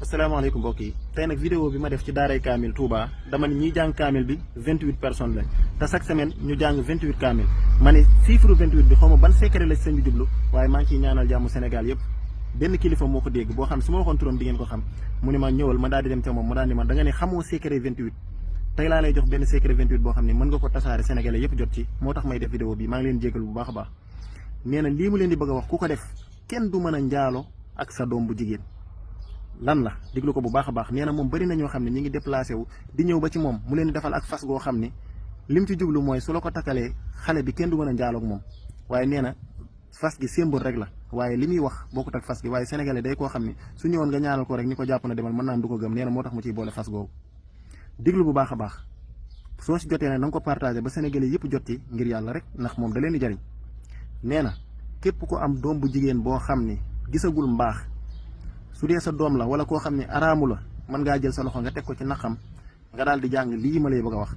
asalaamaaleykum mbokk yi tey nag vidéo bi ma def ci daaray kaamil Touba dama ne ñiy jàng kaamil bi 28 personnes lañ te chaque semaine ñu jàng 28 kaamil ma ne chiffre 28 bi xaw ma ban secret la ci sëñ bi jublu waaye maa ngi ciy ñaanal jàmm Sénégal yëpp. benn kilifa moo ko dégg boo xam su ma waxoon turam di ngeen ko xam mu ne ma ñëwal ma daal di dem ca moom mu daal di ma da nga ne xamoo secret 28 tey laa lay jox benn secret 28 boo xam ne mën nga ko tasaare sénégalais yëpp jot ci moo tax may def vidéo bi maa ngi leen jégal bu baax a baax nee na lii mu leen di bëgg a wax ku ko def kenn du mën a njaalo ak sa doom bu jigéen lan la diglu ko bu baax a baax nee na moom bëri na ñoo xam ne ñi ngi déplacé wu di ñëw ba ci moom mu leen di defal ak fas goo xam ne lim ci jublu mooy su la ko takkalee xale bi kenn du mën a njaaloog moom waaye nee na fas gi symbole rek la waaye li muy wax bokkut ak fas gi waaye sénégalais day koo xam ne su ñëwoon nga ñaanal ko rek ni ko jàpp na demal mën naa am du ko gëm nee na moo tax mu ciy boole fas googu diglu bu baax a baax soo si jotee nag na nga ko partagé ba sénégalais yëpp jot ci ngir yàlla rek ndax moom da leen di jariñ nee na képp ko am doom bu jigéen boo xam ni gisagul mbaax su dee sa doom la wala koo xam ne araamu la mën ngaa jël sa loxo nga teg ko ci naqam nga daal di jàng lii ma lay bëgg a wax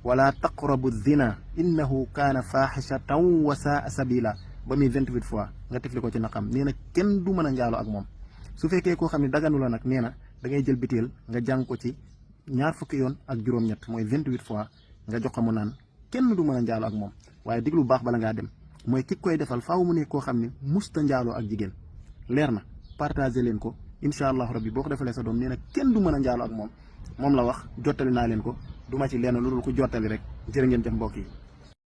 wala taqrabu zina innahu kaana faaxishatan wa saa sabila ba muy 28 fois nga tifli ko ci naqam nee na kenn du mën a njaalo ak moom su fekkee koo xam ne daganu la nag nee na da ngay jël biteel nga jàng ko ci ñaar fukki yoon ak juróom-ñett mooy 28 fois nga jox ko mu naan kenn du mën a njaalo ak moom waaye diglu bu baax bala ngaa dem mooy ki koy defal faaw mu nekk koo xam ne musta njaaloo ak jigéen leer na partagé leen ko incha allahu rabbi boo ko defalee sa doom nee na kenn du mën a njaalo ak moom la wax jottali naa leen ko du ma ci lenn lu dul ko jottali rek jërë ngeen jëf mbokk yi